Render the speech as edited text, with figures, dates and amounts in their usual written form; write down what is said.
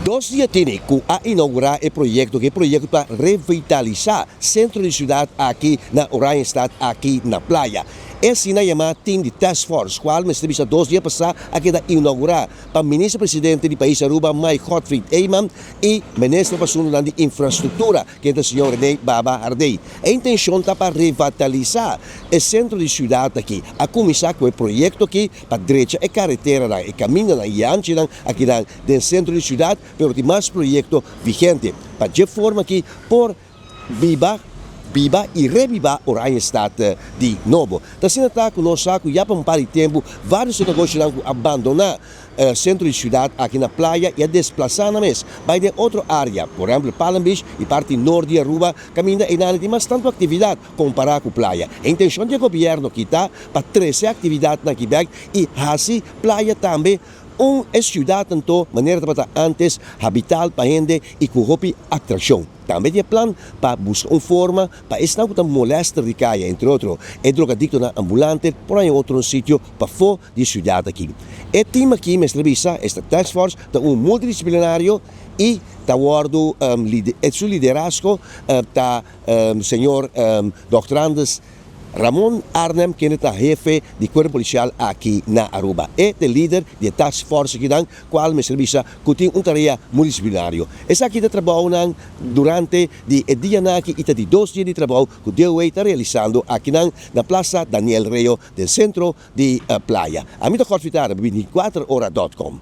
Dos dia tini cu a inaugura e proyecto, cu e proyecto pa revitalisa centro di ciudad aki na Oranjestad aki na Playa. E asina yama team di task force, cual mester bisa dos dia pasa a keda inaugura pa Minister Presidente di pais Aruba Mike Godfried Eman y Minister pa Asuntonan di Infrastructura, kende ta señor Rene Baba Hardey. E intencion ta pa revitalisa e centro di ciudad aki. A cuminsa cu e proyecto aki pa drecha e careteranan, e camindanan y anchinan akinan den centro di ciudad, pero tin mas proyecto vigente pa dje forma aki por biba, biba y rebiba Oranjestad di nobo. Ta asina ta cu nos sa cu ya pa un par di tempo varios negoshonan cu a bandona centro di ciudad aki na Playa y a desplaza nan mes bay den otro area, por ehempel Palm Beach y parti noord di Aruba, caminda eynan tin mas tanto actividad compara cu Playa. E intencion di e gobierno aki ta pa trece actividadnan aki bek y haci Playa tambe un e ciudad anto manera tabata antes, habital pa hende y cu hopi atraccion. Tambe di e plan pa busca un forma pa esnan cu ta molester di caya, entre otro e drogadictonan ambulante, por haña otro un sitio pafó di e ciudad aki. E team aki mester bisa, esta task force, ta un multidisciplinario y ta wordo su liderazgo ta señor Dòkter Andes Ramon Arnhem kende ta hefe di Cuerpo Policial aki na Aruba. E ta e lider di e task force akinan cual mester bisa cu tin un tarea multidisciplinario. Esaki ta trabounan durante di e dianan aki y ta di dos dia di trabou cu DOA ta realisando akinan na Plaza Daniel Reo den centro di Playa. Ami ta Godfrey Tara, 24 ora dot com.